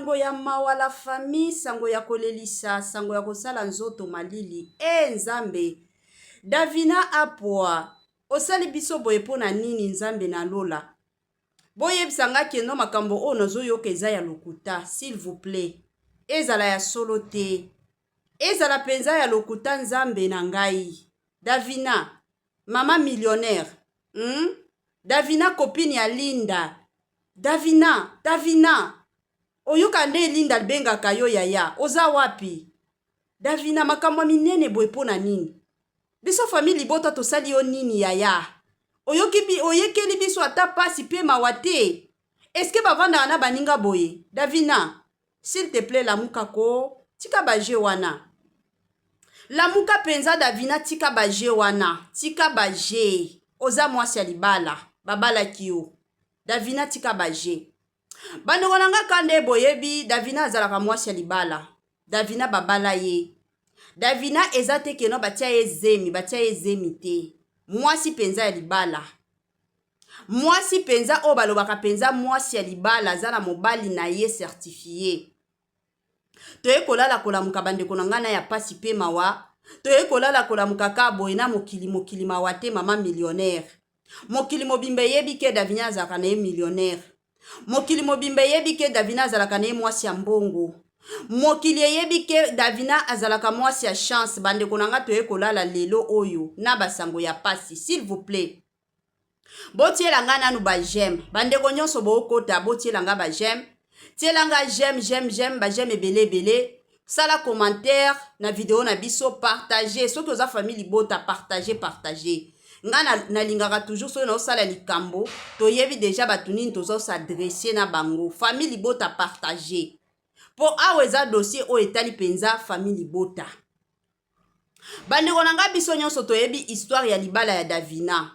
Sango ya mawa la famille, sango ya kolelisa, sango ya kosala nzoto malili. E Nzambe, Davina Apua, osali biso boye mpo na nini Nzambe na lola? Boyebisa nga que non makambo oyo nazoyoka eza ya lokuta, s'il vous plaît. Ezala ya solo te. Ezala mpenza ya lokuta Nzambe na ngai. Davina, mama millionnaire. Davina copine ya Linda. Davina, Davina. Oyoka nde Linda albengaka yo yaya. Oza wapi? Davina, makambo ya minene boye mpo na nini? Biso famille libota tosali yo nini yaya? Oyoki bi, oyekeli biso ata pasi pe mawa te? Est-ce que bavandaka na baninga boye? Davina, s'il te plaît lamuka ko, tika ba jeux wana. Lamuka penza Davina tika ba jeux wana, tika ba jeux. Oza mwasi ya libala, babalaki yo. Davina tika ba jeux. Bandeko na nga ka nde boyebi Davina azalaka mwasi ya libala. Davina babala ye. Davina eza te que non batia ye zemi, batia ye zemi te. Mwasi penza ya libala. Mwasi penza oyo balobaka penza mwasi ya libala aza na mobali na ye certifie. Toye kolala kolamuka bandeko na ngai na ya pasi pe mawa. Toye kolala kolamuka ka boye na mokili mokili mawa te mama millionnaire. Mokili mobimba eyebi ke Davina azalaka na ye millionnaire. Mokili mobimba eyebi ke Davina azalaka na ye mwasi ya mbongo. Mokili eyebi ke Davina azalaka mwasi ya chance. Bandeko na nga toye kolala lelo oyo na basango ya pasi. S'il vous plaît. Botiela nga nanu ba j'aime. Bandeko nyonso bookota botiela nga ba j'aime. Tiela nga j'aime, j'aime, j'aime, ba j'aime ebele ebele. Sala commentaire na video na biso, partager. Soki oza famille libota, partager, partager. Nga nalingaka toujours soki naosala likambo, toyebi deja bato nini tozo s'adresser na bango. Famille libota, partager. Po awa eza dossier oyo etali penza famille libota. Bandeko na nga biso nyonso toyebi histoire ya libala ya Davina.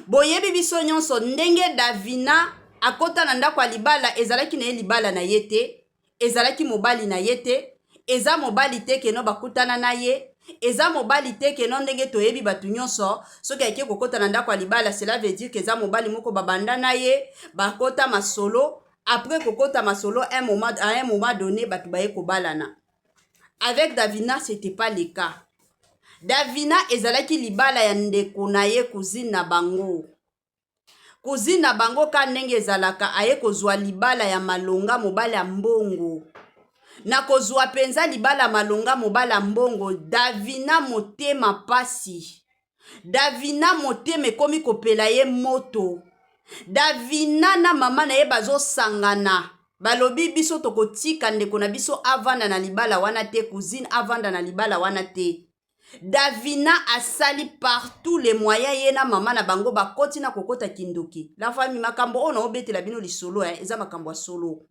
Boyebi biso nyonso ndenge Davina akota na ndako ya libala, ezalaki na ye libala na ye te, ezalaki mobali na ye te, eza mobali te que non bakutana na ye, eza mobali te que non ndenge toyebi bato nyonso soki ayeke kokota na ndako ya libala, cela veut dire que eza mobali moko babanda na ye, bakota masolo, après kokota masolo un moment, à un moment donné bato baye kobalana. Avec Davina c'était pas le cas. Davina ezalaki libala ya ndeko na ye cousine na bango. Cousine na bango ka ndenge ezalaka aye kozwa libala ya malonga mobali ya mbongo. Na kozwa penza libala malonga mobali ya mbongo Davina motema pasi. Davina motema ekomi kopela ye moto. Davina na mama na ye bazosangana balobi biso tokotika ndeko na biso avanda na libala wana te, cousine avanda na libala wana te. Davina asali partout les moyens ye na mama na bango bakoti na kokota kindoki. La famille makambo oyo naobetela bino lisolo eza makambo ya solo.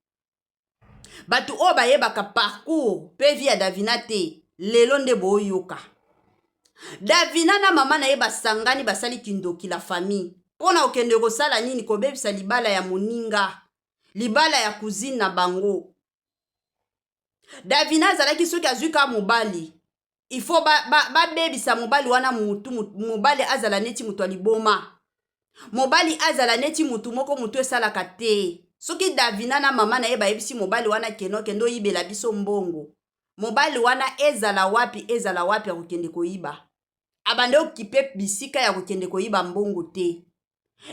Bato oyo bayebaka parcours pe vie ya Davina te, lelo nde boyoka. Davina na mama na ye basangani basali kindoki la famille. Pona okende kosala nini kobebisa libala ya moninga, libala ya cousine na bango. Davina azalaki soki azwi ka mobali, il faut babebisa ba, ba mobali wana mutu, mobali azala neti mutu ya liboma. Mobali azala neti mutu moko mutu esalaka te. Soki Davina na mama na ye bayebisi mobali wana keno kende oyibela biso mbongo. Mobali wana ezala wapi ezala wapi akokende koyiba. Abande okipe bisika ya kokende koyiba mbongo te.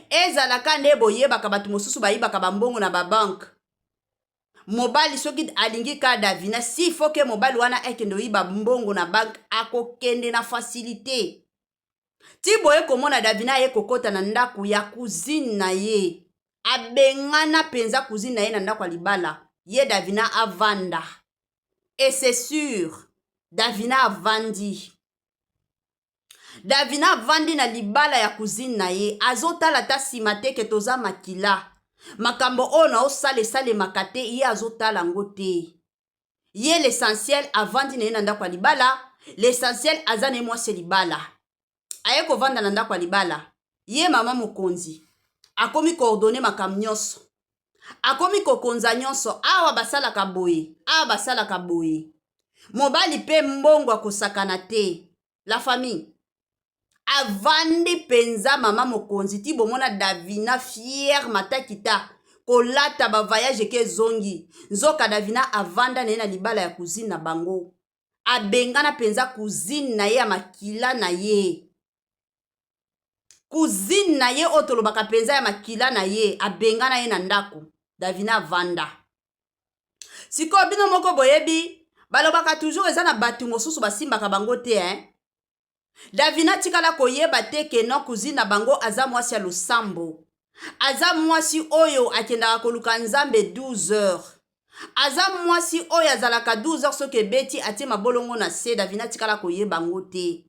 Ezala ka nde boyebaka bato mosusu bayibaka ba mbongo na ba banque. Mobali soki alingi ka Davina, s'il faut que mobali wana akende oyiba mbongo na banque, akokende na facilité. Ti boye komona Davina aye kokota na ndako ya cousine na ye. Abengana penza cousine na ye na ndako ya libala. Ye Davina avanda. Et c'est sûr, Davina avandi. Davina avandi na libala ya cousine na ye. Azotala ta sima te ke toza makila. Makambo oyo na osala esalemaka te, ye azotala ngo te. Ye l'essentiel avandi na ye na ndako ya libala, l'essentiel aza na ye mwasi ya libala. Aye kovanda na ndako ya libala. Ye mama mokonzi akomi coordonner makambo nyonso. Akomi kokonza nyonso. Awa basalaka boye, awa basalaka boye. Mobali pe mbongo akosakana te. La famille avandi penza mama mokonzi ti bomona Davina fière matakita. Kolata ba voyage eke ezongi. Nzoka Davina avanda na ye na libala ya cousine na bango. Abengana mpenza cousine na ye ya makila na ye. Cousine na ye oyo tolobaka mpenza ya makila na ye, abengana ye na ndako. Davina avanda. Sikoyo bino moko boyebi, balobaka toujours eza na bato mosusu basimbaka bango te, hein? Davina atikala koyeba te ke non, cousine na bango aza mwasi ya losambo. Aza mwasi oyo akendaka koluka Nzambe 12 heures. Aza mwasi oyo azalaka 12 heures soki ebeti, atie mabolongo na se. Davina atikala koyeba yango te.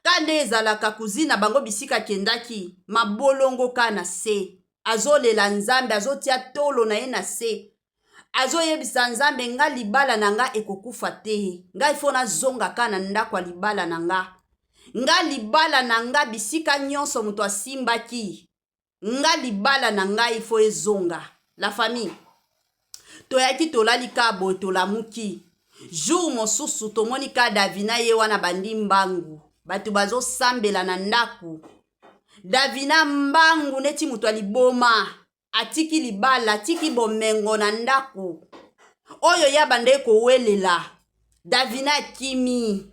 Ka nde ezalaka cousine na bango, bisika akendaki, mabolongo ka na se, azolela Nzambe, azotia tolo na ye na se, azoyebisa Nzambe: "Nga libala na nga ekokufa te, ngai fo nazonga ka na ndako ya libala na nga. Nga libala na nga, bisika nyonso moto asimbaki nga, libala na ngai fo ezonga." La famille, toyaki tolali ka boye, tolamuki jour mosusu, tomoni ka Davina ye wana bandi mbangu, bato bazosambela na ndako. Davina mbangu neti moto ya liboma, atiki libala, atiki bomengo na ndako oyo ya banda kowelela. Davina akimi,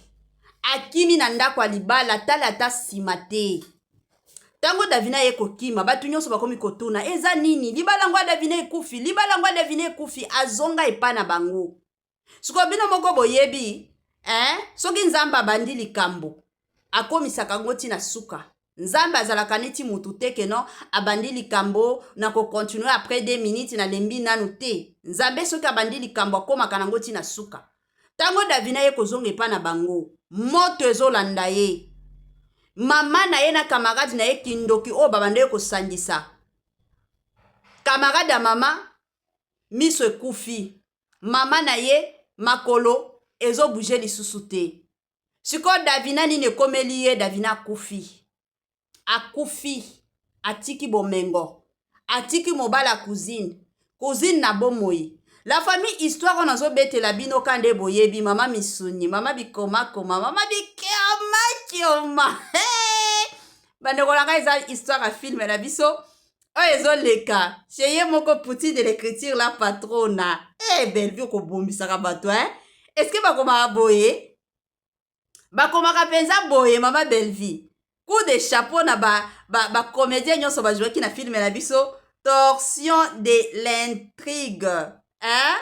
akimi na ndako ya libala, tala ata nsima te. Ntango Davina ye kokima, bato nyonso bakomi kotuna: "Eza nini? Libala yango ya Davina ekufi? Libala yango ya Davina ekufi?" Azonga epa na bango. Sikoyo bino moko boyebi, eh? Soki Nzambe abandi likambo, akomisaka yango ntina suka. Nzambe azalaka neti mutu te ke non, abandi likambo, na kocontinuer après 2 minutes, nalembi nanu te. Nzambe soki abandi likambo, akomaka nango ntina suka. Ntango Davina ye kozonga epa na bango, moto ezolanda ye. Mama na ye na camarade na ye kindoki oyo babanda ye kosangisa. Camarade ya mama, miso ekufi. Mama na ye, makolo ezobouger lisusu te. Sikoyo Davina, nini ekomeli ye? Davina akufi, akufi, atiki bomengo, atiki mobali ya cousine, cousine na bomoi. La famille, histoire oyo nazobetela bino ka nde boyebi. Mama misuni, mama bikomakoma, mama bikiomakioma, bandeko na ngai, eza histoire ya film na biso oyo ezoleka chez ye moko Poutine de l'écriture, la patrona. E Bellevue, kobombisaka bato, hein? Est ce que bakomaka boye? Bakomaka mpenza boye? Mama Bellevue, coup de chapeau na bacomédien ba, ba nyonso bazwaki na film na biso Torsion de l'intrigue, hein?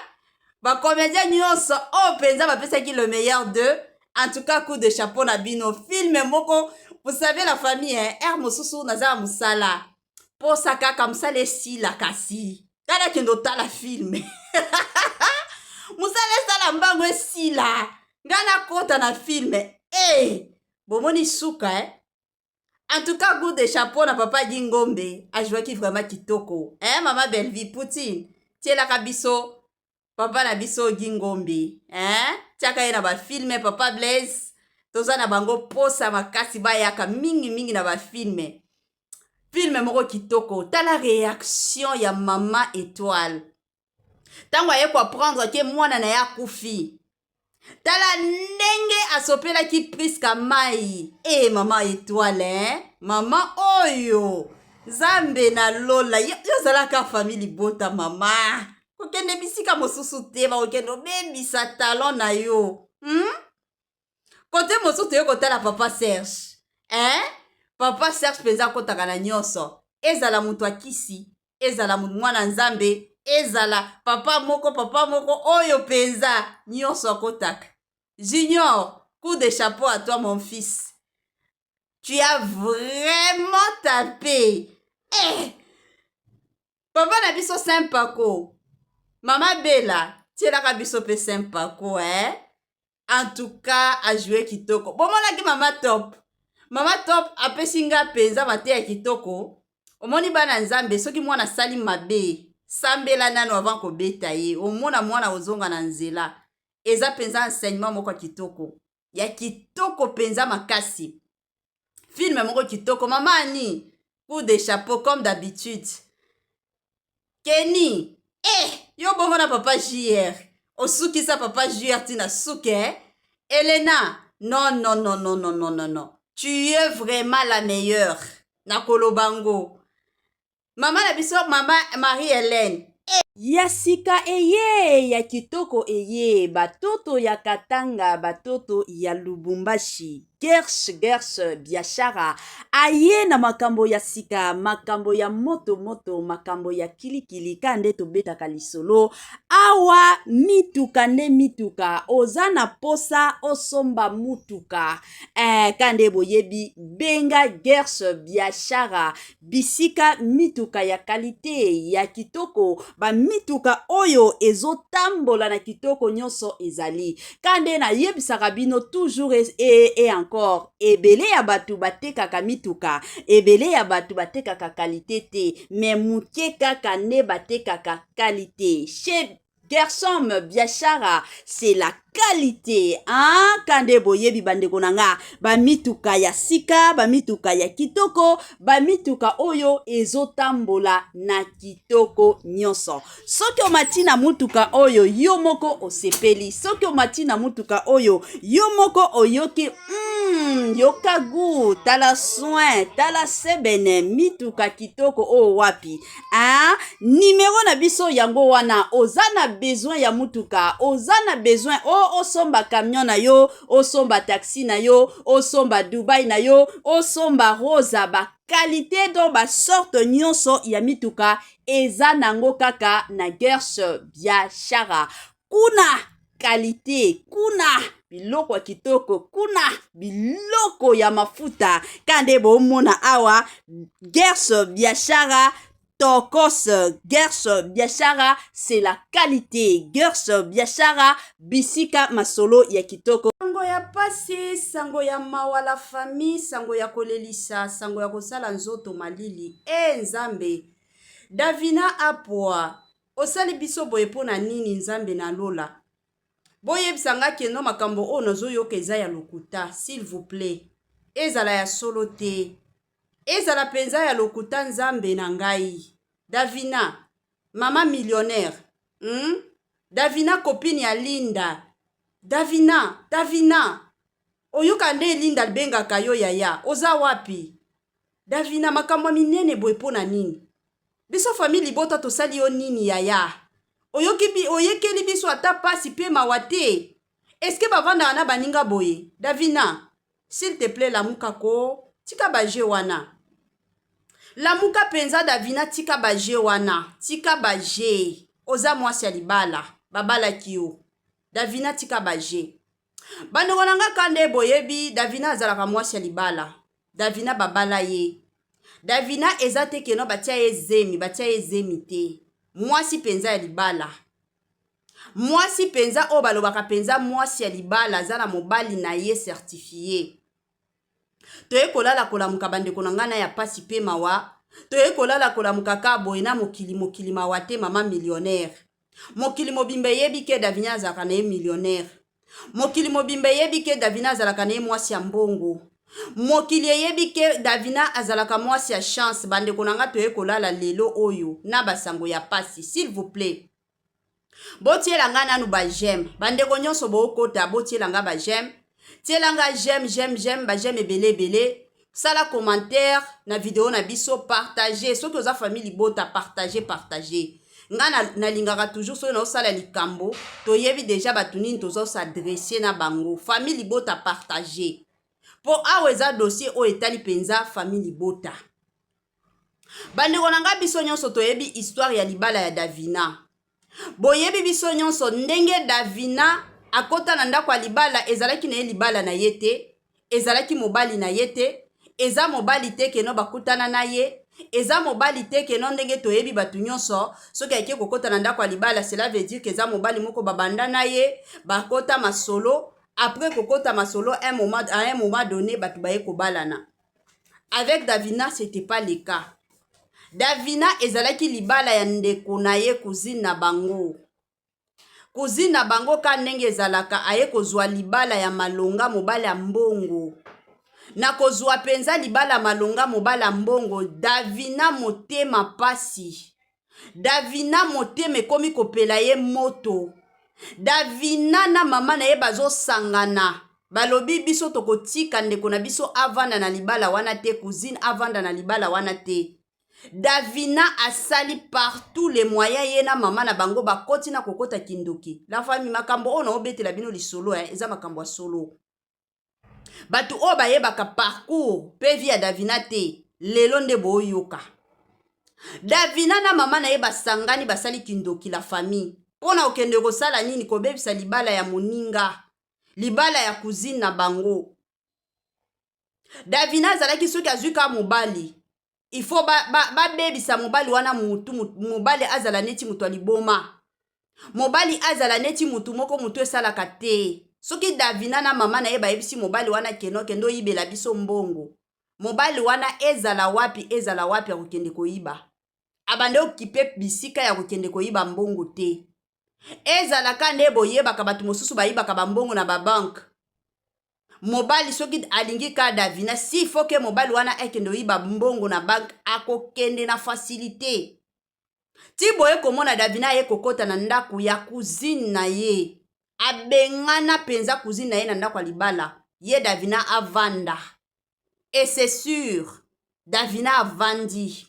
Bacomédien nyonso oyo mpenza bapesaki le meilleur d'eux. En tout cas, coup de chapeau na bino. Film moko, vous savez, la famille, hein? Aire mosusu naza ya mosala, posa kaka mosala esila, kasi kala kende otala film. Mosala esala mbango, esila, ngai nakota na film. E bomoni suka, eh? En tout cas, coup de chapeau na papa Gingombe, ajouaki vraiment kitoko, eh? Mama Bellevie Poutine, tielaka biso papa na biso Gingombe, eh? Tiaka ye na bafilm. Papa Blaise, toza na bango posa makasi, bayaka mingimingi na bafilm. Film moko kitoko. Tala réaction ya mama Étoile ntango aye koapprendre ke mwana na ye akufi. Tala ndenge asopelaki Priska mai. E mama Étoile, eh? Mama oyo, Nzambe na lola, yo ozalaka famille libota. Mama, kokende bisika mosusu te, bakokende obebisa talon na yo, Kote mosusu, toye kotala papa Serge, eh? Papa Serge mpenza akɔtaka na nyonso, ezala moto akisi, ezala mwana Nzambe, ezala papa moko, papa moko oyo mpenza nyonso akɔtaka. Junior, coup de chapeau à toi, mon fils, tu as vraiment tapé. Eh! Papa na biso Saint Paco, mama Bela, tielaka biso mpe Saint Paco, eh? En tout cas, ajoue kitoko. Bomonaki mama Top? Mama Top apesi nga mpenza mateya kitoko. Omoni, bana Nzambe, soki mwana asali mabe, sambela nano avant kobeta ye. Omona mwana ozonga na nzela. Eza mpenza enseignement moko ya kitoko, ya kitoko mpenza makasi. Film moko kitoko. Mama Ani, coup de chapeau comme d'habitude. Kenny, eh, yo bongo na papa JR, osukisa papa JR ntina suke, eh? Elena, non, non, non, non, non, non, non, non, tu es vraiment la meilleure. Nakoloba ngo. Mama na biso mama Marie Helène. Ya sika eye ya kitoko eye batoto ya Katanga batoto ya Lubumbashi Gersh Gersh biashara aye na makambo ya sika makambo ya moto moto makambo ya kilikili ka nde tobetaka lisolo awa mituka nde mituka oza na posa osomba mutuka eh, ka nde boyebi benga Gersh biashara bisika mituka ya kalite ya kitoko bamituka oyo ezotambola na kitoko nyonso ezali ka nde nayebisaka bino toujours et encore ebele ya bato batekaka mituka ebele ya bato batekaka kalite te me moke kaka nde batekaka kalite chez Gersom Biashara c'est la qualité hein? Kande boyebi bandeko na nga bamituka ya sika bamituka ya kitoko bamituka oyo ezotambola na kitoko nyonso soki omati na mutuka oyo yo moko osepeli soki omati na mutuka oyo yo moko oyoki yoka gu tala soin tala sebene mituka kitoko oyo wapi ah, nimero na biso yango wana oza na besoin ya mutuka oza na besoin o osomba camion na yo osomba taxi na yo osomba dubai na yo osomba rosa bakalite do basorte nyonso ya mituka eza nango kaka na Gersh Biashara kuna kalite kuna biloko ya kitoko kuna biloko ya mafuta ka nde bomona awa Gersh Biashara tokos. Gersh Biashara c'est la qualité. Gersh Biashara bisika masolo ya kitoko. Sango ya pasi, sango ya mawa la famille, sango ya kolelisa, sango ya kosala nzoto malili. E Nzambe, Davina Apwa, osali biso boye mpo na nini Nzambe na lola? Boyebisa nga keno makambo oyo nazoyoka eza ya lokuta, s'il vous plaît. Ezala ya solo te. Ezala mpenza ya lokuta Nzambe na ngai. Davina, mama millionnaire. Davina copine ya Linda. Davina, Davina. Oyoka nde Linda albengaka yo yaya. Oza wapi? Davina, makambo ya minene boye mpo na nini? Biso famille libota tosali yo nini yaya? Oyoki bi, oyekeli biso ata pasi pe mawa te. Est-ce que bavandaka na baninga boye? Davina, s'il te plaît lamuka ko. Tika ba jeu wana. Lamuka penza Davina tika ba jeu wana. Tika ba jeu. Oza mwasi ya libala. Babalaki yo. Davina tika ba jeu. Bandeko na nga kande boyebi Davina azalaka mwasi ya libala. Davina babala ye. Davina eza te keno batia ye zemi, batia ye zemi te. Mwasi penza ya libala. Mwasi penza oyo balobaka penza mwasi ya libala aza na mobali na ye certifie. Toye kolala kolamuka bandeko na ngai na ya pasi pe mawa. Toye kolala kolamuka ka boye na mokili mokili mawa te mama millionnaire. Mokili mobimba eyebi ke Davina azalaka na ye millionnaire. Mokili mobimba eyebi ke Davina azalaka na ye mwasi ya mbongo. Mokili eyebi ke Davina azalaka mwasi ya chance. Bandeko na nga toye kolala lelo oyo na basango ya pasi. S'il vous plaît. Botiela nga nanu ba j'aime. Bandeko nyonso bookota botiela nga ba j'aime. Tiela nga j'aime j'aime j'aime ba j'aime ebele ebele. Sala commentaire na video na biso partager soki oza famille libota partager partager. Nga nalingaka toujours soki naosala likambo toyebi deja bato nini tozo s'adresser na bango. Famille libota partager. Po awa eza dossier oyo etali penza famille libota. Bandeko na nga biso nyonso toyebi histoire ya libala ya Davina. Boyebi biso nyonso ndenge Davina akota na ndako ya libala ezalaki na ye libala na ye te, ezalaki mobali na ye te, eza mobali te keno bakutana na ye, eza mobali te keno ndenge toyebi bato nyonso soki ayeke kokota na ndako ya libala cela veut dire que eza mobali moko babanda na ye, bakota masolo, après kokota masolo un moment, à un moment donné bato baye kobalana. Avec Davina c'était pas le cas. Davina ezalaki libala ya ndeko na ye cousine na bango. Cousine na bango ka ndenge ezalaka aye kozwa libala ya malonga mobali ya mbongo. Na kozwa penza libala malonga mobali ya mbongo Davina motema pasi. Davina motema ekomi kopela ye moto. Davina na mama na ye bazosangana balobi biso tokotika ndeko na biso avanda na libala wana te, cousine avanda na libala wana te. Davina asali par tous les moyens, ye na mama na bango bakoti na kokota kindoki. La famille, makambo oyo naobetela bino lisolo eza makambo ya solo. Bato oyo bayebaka parcours mpe vie ya Davina te, lelo nde boyoka. Davina na mama na ye basangani, basali kindoki, la famille, mpo na kokende kosala nini? Kobebisa libala ya moninga, libala ya cousine na bango. Davina azalaki, soki azwi ka mobali, il faut babebisa ba mobali wana mutu, mobali azala neti moto ya liboma, mobali azala neti mutu moko mutu esalaka te. Soki Davina na mama na ye bayebisi mobali wana keno kende oyibela biso mbongo, mobali wana, ezala wapi, ezala wapi, akokende koyiba. Abande okipe bisika ya kokende koyiba mbongo te. Ezalaka nde boyebaka bato mosusu bayibaka bambongo na babanke. Mobali soki alingi ka Davina, s'il faut que mobali wana akende oyiba mbongo na banke, akokende na facilité. Ti boye komona Davina aye kokɔta na ndako ya cousine na ye, abengana mpenza cousine na ye na ndako ya libala. Ye Davina avanda, et c'est sûr, Davina avandi.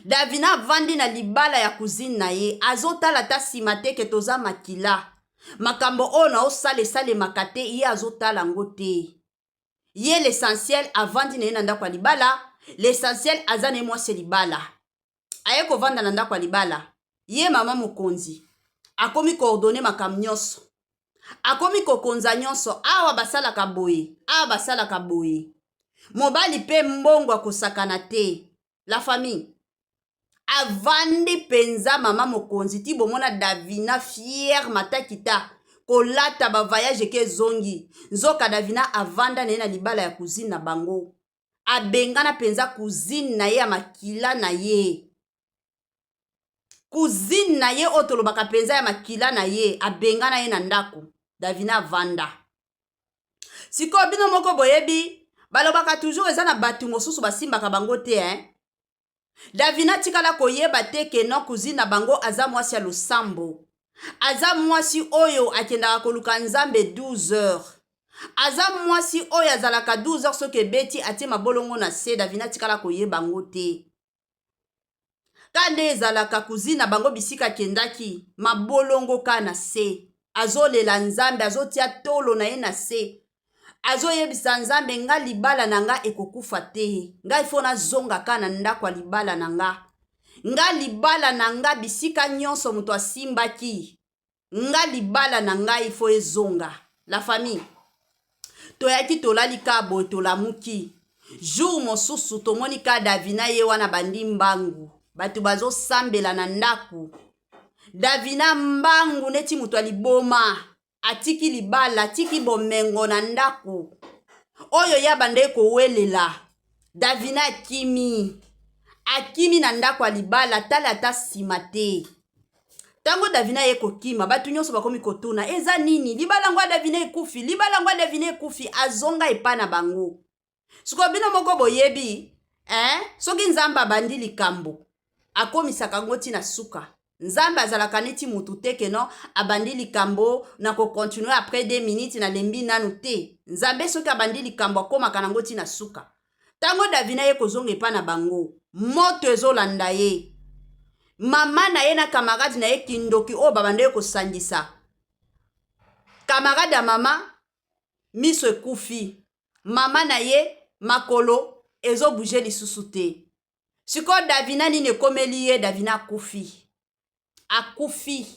Davina avandi na libala ya cousine na ye, azotala ta nsima te ke toza makila. Makambo oyo naosala esalemaka te, ye azotala yango te. Ye, l'essentiel avandi na ye na ndako ya libala, l'essentiel aza na ye mwasi ya libala. Aye kovanda na ndako ya libala, ye mama mokonzi akomi coordonner makambo nyonso, akomi kokonza nyonso. Awa basalaka boye, awa basalaka boye. Mobali mpe mbongo akosakana te. La famille, avandi mpenza mama mokonzi ti bomona Davina fière matakita kolata bavoyage eke ezongi. Nzoka Davina avanda na ye na libala ya cousine na bango, abengana mpenza cousine na ye ya makila na ye, cousine na ye oyo tolobaka mpenza ya makila na ye, abengana ye na ndako. Davina avanda. Sikoyo bino moko boyebi, balobaka toujours eza na bato mosusu basimbaka bango te, hein? Davina tikala koyeba te ke non, cousine na bango aza mwasi ya losambo, aza mwasi oyo akendaka koluka Nzambe 12 heures, aza mwasi oyo azalaka 12 heures soki ebeti, atie mabolongo na se. Davina tikala koyeba yango te. Ka nde ezalaka cousine na bango, bisika akendaki, mabolongo ka na se, azolela Nzambe, azotia tolo na ye na se, azoyebisa Nzambe: "Nga libala na nga ekokufa te, ngai fo nazonga ka na ndako ya libala na nga. Nga libala na nga, bisika nyonso moto asimbaki nga, libala na ngai fo ezonga." La famille, toyaki tolali ka boye, tolamuki jour mosusu, tomoni ka Davina ye wana bandi mbangu, bato bazosambela na ndako. Davina mbangu neti moto ya liboma, atiki libala, atiki bomengo na ndako oyo ya banda kowelela. Davina akimi, akimi na ndako ya libala, tala ata nsima te. Ntango Davina ye kokima, bato nyonso bakomi kotuna: "Eza nini? Libala yango ya Davina ekufi? Libala yango ya Davina ekufi?" Azonga epa na bango. Sikoyo bino moko boyebi, eh? Soki Nzambe abandi likambo, akomisaka yango ntina suka. Nzambe azalaka neti mutu te ke non, abandi likambo, na kocontinuer après 2 minutes, nalembi nanu te. Nzambe soki abandi likambo, akomaka nango ntina suka. Ntango Davina ye kozonga epa na bango, moto ezolanda ye, mama na ye na camarade na ye, kindoki oyo babanda ye kosangisa. Camarade ya mama miso ekufi, mama na ye makolo ezobouger lisusu te. Sikoyo Davina, nini ekomeli ye? Davina akufi, akufi,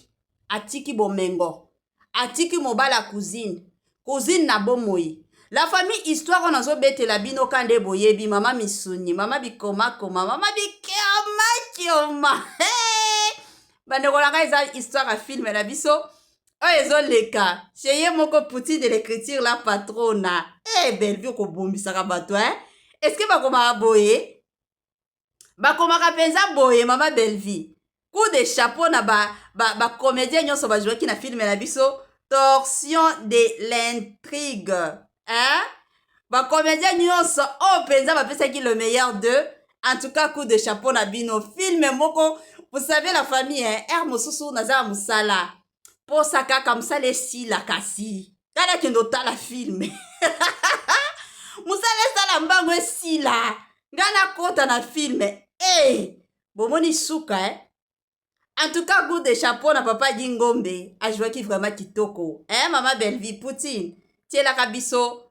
atiki bomengo, atiki mobali ya cousine, cousine na bomoi. La famille, histoire oyo nazobetela bino ka nde boyebi, mama misuni, mama bikomakoma, mama bikiomakioma. Hey! Bandeko na ngai, eza histoire ya film na biso oyo ezoleka chez ye moko Poutine de l'écriture, la patrona. E Bellevue, okobomisaka bato, hein? Est ce que bakomaka boye? Bakomaka mpenza boye? Mama Bellevue, coup de chapeau na bacomédien ba nyonso bazwaki na film na biso Torsion de l'intrigue, hein? Bacomédien nyonso oyo mpenza bapesaki le meilleur d'eux, en tout cas coup de chapeau na bino. Film moko, vous savez, la famille, hein? Aire mosusu naza ya mosala, posa kaka mosala esila, kasi kala kende otala film, mosala esala mbango esila. Ngai Nga nakota na film e hey! Bomoni suka eh? En tout cas, coup de chapeau na papa Gingombe, ajouaki vraiment kitoko eh, mama Bellevue Poutine, tielaka biso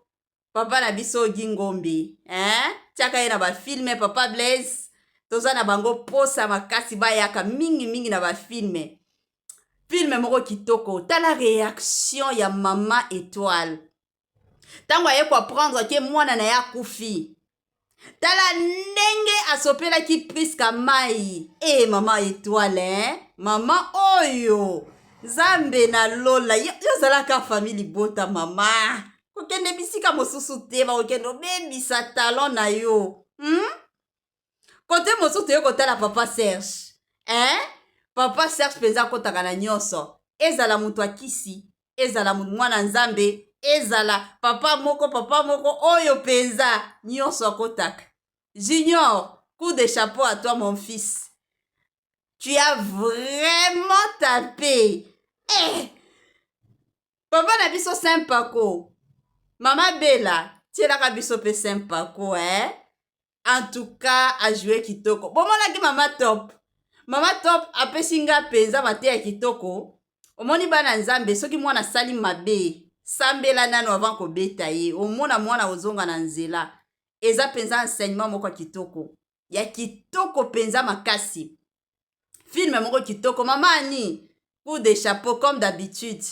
papa na biso Gingombe eh? Tiaka ye na bafilme. Papa Blaise, toza na bango posa makasi, bayaka mingimingi na bafilme. Film moko kitoko. Tala réaction ya mama Étoile ntango aye koapprendre ke mwana na ye akufi. Tala ndenge asopelaki Priska mai. E mama Étoile, eh? Mama oyo, Nzambe na lola, yo ozalaka famille libota. Mama, kokende bisika mosusu te, bakokende obebisa talon na yo, Kote mosusu, toye kotala papa Serge, eh? Papa Serge mpenza akɔtaka na nyonso, ezala moto akisi, ezala mwana Nzambe, ezala papa moko, papa moko oyo mpenza nyonso akɔtaka. Junior, coup de chapeau à toi, mon fils, tu as vraiment tapé. Eh! Papa na biso Saint Paco, mama Bela, tielaka biso mpe Saint Paco, eh? En tout cas, ajoue kitoko. Bomonaki mama Top? Mama Top apesi nga mpenza mateya kitoko. Omoni, bana Nzambe, soki mwana asali mabe, sambela nano avant kobeta ye. Omona mwana ozonga na nzela. Eza mpenza enseignement moko ya kitoko, ya kitoko mpenza makasi. Film moko kitoko. Mama Ani, coup de chapeau comme d'habitude.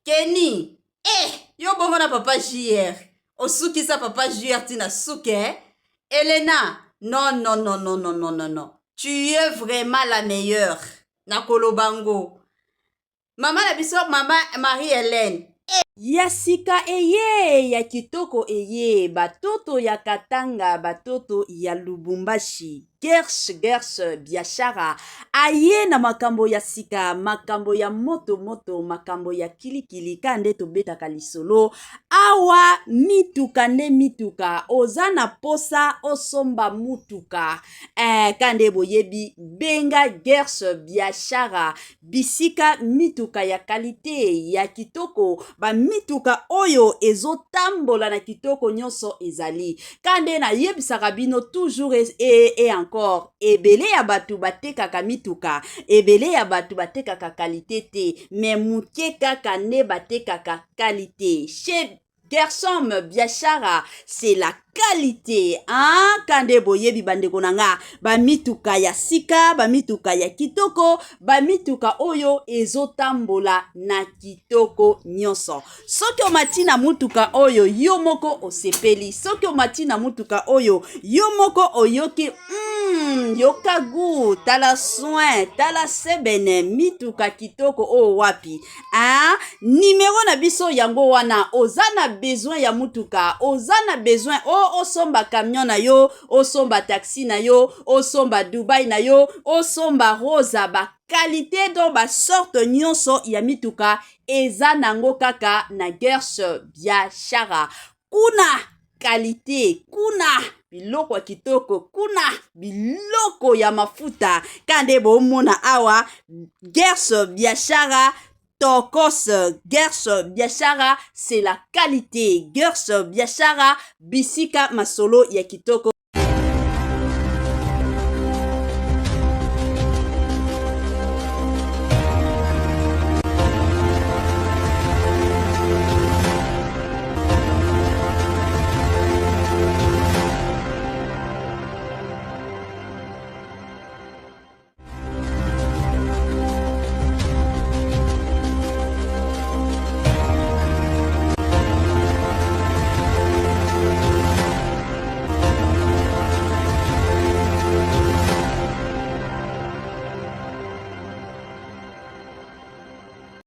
Kenny, eh, yo bongo na papa JR, osukisa papa JR ntina suke, eh? Elena, non, non, non, non, non, non, non, non, tu es vraiment la meilleure. Nakoloba ngo, mama na biso, mama Marie Hélène. Ya sika eye, ya kitoko eye, batoto ya Katanga, batoto ya Lubumbashi, Gers Gers Biashara aye na makambo ya sika, makambo ya moto moto, makambo ya kilikili. Ka nde tobetaka lisolo awa, mituka nde mituka. Oza na posa osomba mutuka, eh, ka nde boyebi, benga Gers Biashara, bisika mituka ya qualité, ya kitoko, bamituka oyo ezotambola na kitoko nyonso ezali. Ka nde nayebisaka bino toujours et encore, ebele ya bato batekaka mituka, ebele ya bato batekaka qualité te, mais moke kaka nde batekaka qualité. Chez Gersom Biashara, c'est la qualité, hein? Kande boyebi, bandeko na nga, bamituka ya sika, bamituka ya kitoko, bamituka oyo ezotambola na kitoko nyonso. Soki omati na mutuka oyo, yo moko osepeli. Soki omati na mutuka oyo, yo moko oyoki, yoka gu. Tala soin, tala sebene, mituka kitoko oyo wapi, hein? Nimero na biso yango wana. Oza na besoin ya mutuka, oza na besoin o osomba camion na yo, osomba taxi na yo, osomba Dubai na yo, osomba Rosa, baqualité, donc basorte nyonso ya mituka eza nango kaka na Gers Biashara. Kuna qualité, kuna biloko ya kitoko, kuna biloko ya mafuta. Ka nde bomona awa, Gers Biashara tokos. Gers Biashara, c'est la qualité. Gers Biashara, bisika masolo ya kitoko.